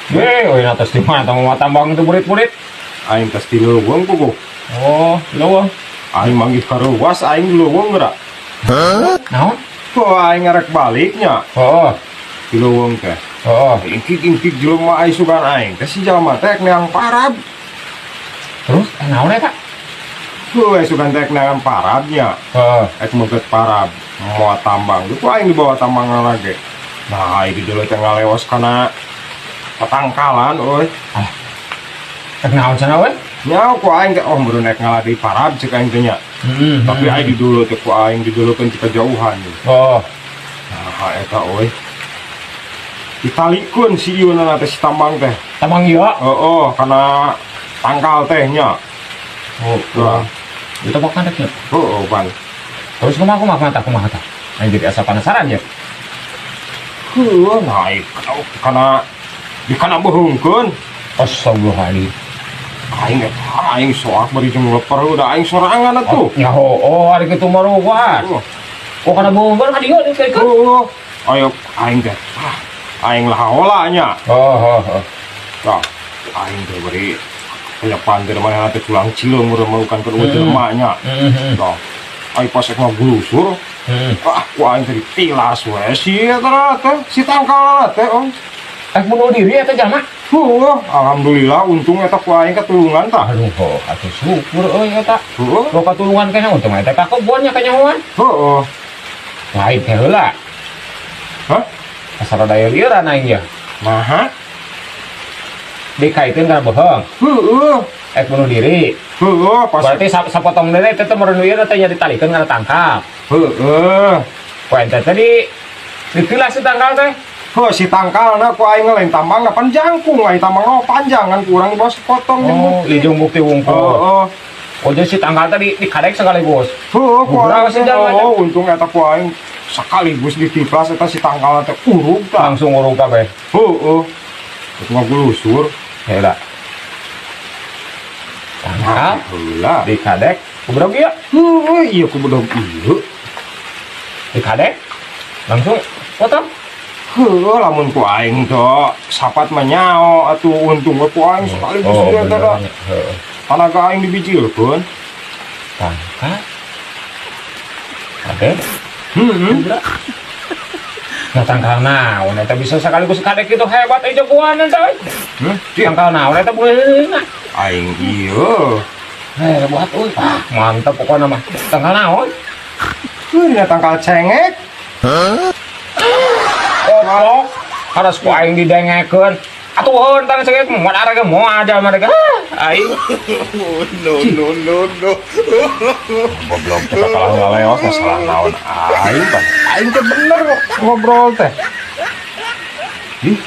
Weh, atas di mana mau tambang itu burit-burit? Aing tos di leuweung, puguh. Oh, leuweung. Aing manggih kareuwas aing di leuweung geura. Naon? Oh, aing ngarek baliknya di leuweung teh. Ingkik-ingkik jelema aing sugan aing teh si jalma teh neang parab. Terus, naon eta? Heuh, sugan teh neangan parabnya. Ek meukeut parab moal tambang. Ku aing dibawa tambang lagi. Nah, aing di dieu teh ngalewas kana patangkalan euy. Ek naon cenah we? Nya ku aing teh, oh, meureun ek ngala deui parab cek aing teh nya. Tapi aing di dulu teh ku aing didulukeun ti kejauhan. Nah, eta euy. Ditalikeun si ieu na teh si tambang teh. Tambang ieu. Heeh, kana tangkal teh nya. Oh, Wah. itu makan rek nya. Heeh, pan. Terus kumaha kumaha mata kumaha tah? Aing jadi asa penasaran ya. Heuh, naik kana di kana beheungkeun. Astagfirullahaladzim. Aing eta aing soak bari jeung leper udah aing sorangan atuh. Ya oh, ari kitu mah ruwat. Oh, Oh, kana beheungkeun ka dieu dikeun. heeh. Ayo aing teh. Ah, aing lah heula nya. Oh. Tah, aing teh bari penyepan teh mana teh tulang cileung meureun meukan keur jelema nya. Tah, aing pas ek ngagulusur, ah, ku aing teh ditilas we si eta teh, si tangkal teh, oh. Eh, bunuh diri eta jalma. Heuh, alhamdulillah untung eta ku aing katulungan tah. Aduh, oh, atuh syukur euy eta. Heeh. Lo katulungan kena untung eta ka kebonnya kanyahoan. Heeh. Lain teh heula. Hah? Asa rada lieuran aing ya. Naha? Dikaitkeun kana beuheung. Heeh. Ek bunuh diri. Heeh, pas Berarti sapotong deui teh teh meureun ieu teh nya ditalikeun kana tangkal. Heeh. Ku ente teh di ditilas si tangkal teh. Heuh, si tangkalna ku aing lain tambang pan jangkung, aing tambang mah panjang kan kurang di bawah sepotong jeung Oh, bukti. jeung bukti wungkul. Heeh. Oh, jadi si tangkal teh dikadek sekaligus. Heeh, ku Berapa aing sih jalan teh, oh, untung eta ku aing sekaligus ditiplas eta si tangkalna teh urug tah. Langsung urug kabeh. Heeh. Terus ngagulusur. Heula. Tangkal Heula. dikadek. Ku bedog ieu. Heeh, iya ku bedog ieu. Dikadek. Langsung potong. Heuh, lamun ku aing teh sapat mah nyao atuh, untung we ku aing sekaligus Oh, dia teh bener. Heeh. Tanaga aing dibijilkeun. Tangkal. Kadek. Heeh. Nah, tangkal naon eta bisa sekaligus kadek itu, hebat euy jagoan eta euy. Hmm, Tangkal naon eta beunang. Aing ieu. Hebat euy. Ah, mantap pokoknya mah. Tangkal naon? Heuh, dina tangkal cengek. Goblok. Harus ku aing didengekeun. Atuh heun tangkal cengek moal arage moal aja mereka. Ah, aing No, no, no, no. Goblok teh kalah ngaleos masalah naon aing teh. Aing teh bener ngobrol teh. Ih,